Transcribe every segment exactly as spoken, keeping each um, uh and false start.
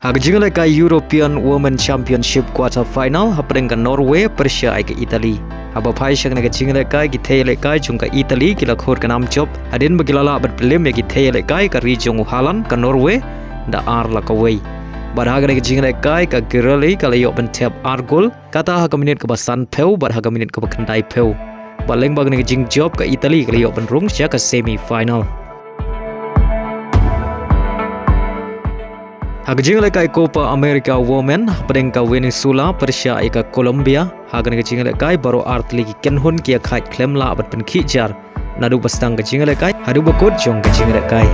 Ha ka jingïalehkai European Women Championship quarter final hapdeng ka Norway pyrshah ïa ka Italy. Haba phai sha kane ka jingïalehkai, ki thei ïalehkai jong ka Italy ki la khur ka nam jop hadien ba ki la lah ban pynliem ïa ki thei ïalehkai ka ri jong u Haaland ka Norway da ar la kawei. Bad ha kane ka jingïalehkai ka Girelli ka la ïoh ban thep ar gol, kata ha ka minit kaba sanphew bad ha ka minit kaba khyndaiphew. Bad lyngba kane ka jingjop ka Italy ka la ïoh ban rung sha ka semi final. Ha ka jingïalehkai Copa America Women hapdeng ka Venezuela pyrshah ïa ka Colombia, ha kane ka jingïalehkai baroh artylli ki kynhun ki ïakhaid khlem lah ban pynkhih jar naduh ba sdang ka jingïalehkai haduh ba kut jong ka jingïalehkai.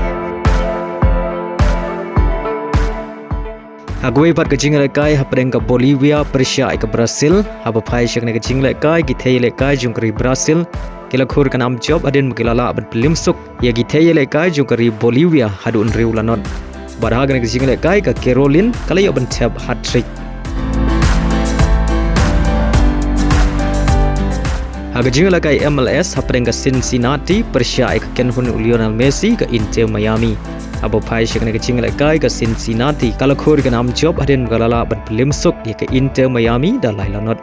Ha kawei pat ka jingïalehkai hapdeng ka Bolivia pyrshah ïa ka Brazil, haba phai sha kane ka jingïalehkai ki thei ïalehkai jong ka ri Brazil ki la khur ka nam jop hadien ba ki la lah ban pynliem suk ïa ki thei ïalehkai jong ka ri Bolivia haduh hynriew la not. Bad ha kane ka jingïalehkai ka Caroline ka la ïoh ban thep hat-trick. Ha ka jingïalehkai M L S hapdeng ka Cincinnati pyrshah ïa ka kynhun u Lionel Messi ka Inter Miami. Haba phai sha kane ka jingïalehkai ka Cincinnati ka la khur ka nam jop hadien ba ka la lah ban pynliem suk ïa ka Inter Miami da lai la not.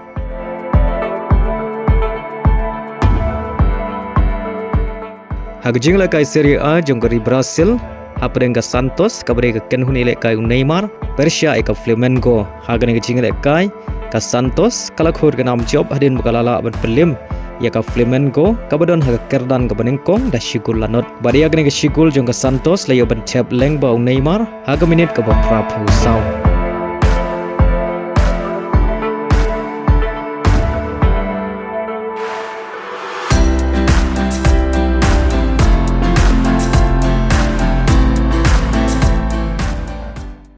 Ha ka jingïalehkai Serie A jong ka ri Brazil, hapdeng ka Santos kaba dei ka kynhun ïalehkai u Neymar pyrshah ïa ka Flamengo. Ha kane ka jingïalehkai ka Santos ka la khur ka nam jop hadien ba ka la lah ban pynliem ïa ka Flamengo kaba don ha ka kyrdan kaba nyngkong da shi gol la not. Bad ïa kane ka shi gol jong ka Santos la ïoh ban thep lyngba u Neymar ha ka minit kaba phraphew saw.